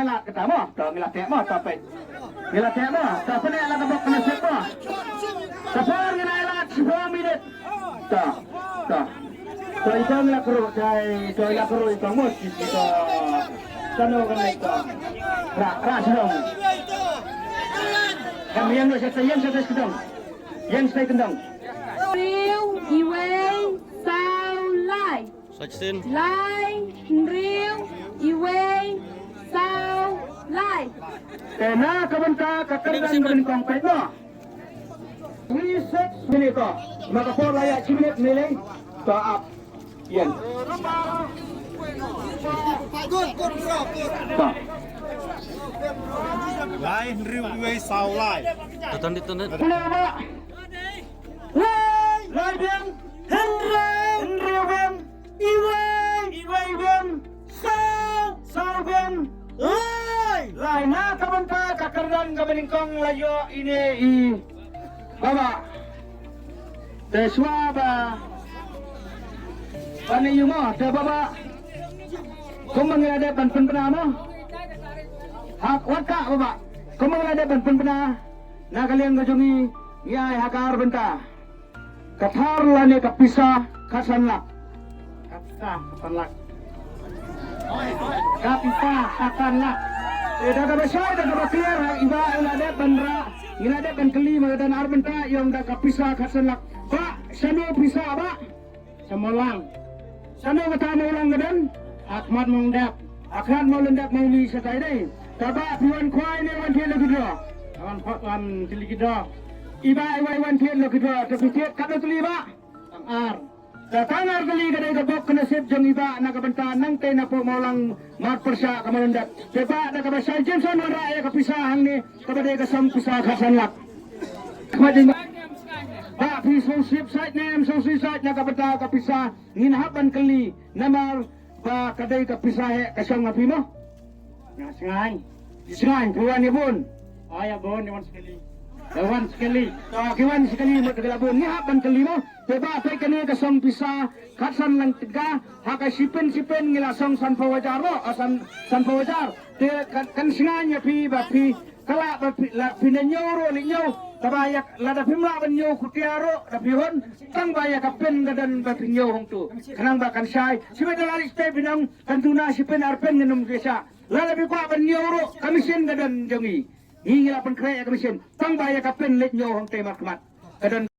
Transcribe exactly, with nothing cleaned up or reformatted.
Ngi la kata mo, to ngi la teh mo, to peit. Ngi la teh mo, to pyneh la ka bok ka nasib mo. Ka por ngi la ïalad shiphew minit. To, to. To ito ngi la kru, jai, to ïa kru ito mo, to. Kano ka nai to. Ra, ra shnong. Em ïeng sha, ïeng sha kyndong. Ïeng sha kyndong. Hynriew, iwei, saw, lai. Sach sin. Lai, hynriew, iwei, saw, lai. Te na ka bynta ka kyrdan ka nyngkong peit mo. Three six minute ko. Ma ka por la ïa shi minute mileng. To ap. Ïeng. To. Lai, hynriew, iwei, saw, lai. Tatan di tatan. Pyneh mo. Lai. Lai biang. Hynriew. Hynriew biang. Iwei. Iwei biang. Saw. Saw biang. Lai. Lai na ka bynta ka kyrdan kaba nyngkong la ïoh ine i Baba. Te shuwa ba ban ïa mo te Baba. Kumba ngi la dep ban pynbna mo. Ha wat ka Baba. Kumba ngi la dep ban pynbna na ka liang ka jong ngi, ngi ai ha ka ar bynta. Ka thar lane ka pisa khatsan lak. Ka pisa khatsan lak. Ka pisa khatsan lak. Eh, da kaba shai, da kaba clear, ha, i Bah i la dep ban rah, ngi la dep ban kylli, ma ka don ar bynta, ïong da ka pisa khatsan lak. Bah, shano pisa, Bah? Sha Mawlang. Shano kata Mawlang ka don? Ha khmat Mawlyndet. Ha khmat Mawlyndet Mawlyndet shatai dei. Te Bah phi wan khwai ne wan thied lucky draw? Wan khwai, wan thied lucky draw. I Bah i wan, i wan thied lucky draw. Te phi thied katno tylli Bah? Tang ar. Te tang ar tylli ka dei ka bok ka nasib jong i Bah na ka bynta nangtei na pdeng Mawlang mar pyrshah ka Mawlyndet. Te Bah da kaba shai Jameson wanrah ïa ka pisa hangne kaba dei ka song pisa khatsan lak. Khmat jong Bah. Bah phi sngewsih sait ne em sngewsih sait na ka bynta ka pisa. Ngin hap ban kylli namar ba ka dei ka pisa heh ka shong ha phi mo. Nga sngain. Sngain, phi wan ïa bun. Ah, ïa bun, ïa wan sekali. Ïa wan sekali. Ah, ki wan sekali, mut ki la bun. Ngi hap ban kylli mo. Te Bah peit kane ka song pisa khatsan lang tyngka, ha ka shiphew shiphew ngi la song sanphew hajar mo. Ah, san, sanphew hajar. Te kan, kan sngain ïa phi ba phi Ka lah ba phi, la phin da ñiew ruh leit ñiew. Kaba ïa lada phim lah ban ñiew khutia ruh da phi hun. Tang ba ïa ka pin ka don ba phin ñiew hangto. Khnang ba kan shai. Shibit da la leit step phin ong kan duna shi pin ar pin ngan ym pisa. Lada phi kwah ban ñiew ruh ka machine ka don jong ngi. Ngi ngi la pynkhreh ïa ka machine. Tang ba ïa ka pin leit ñiew hangtei markhmat. Ka don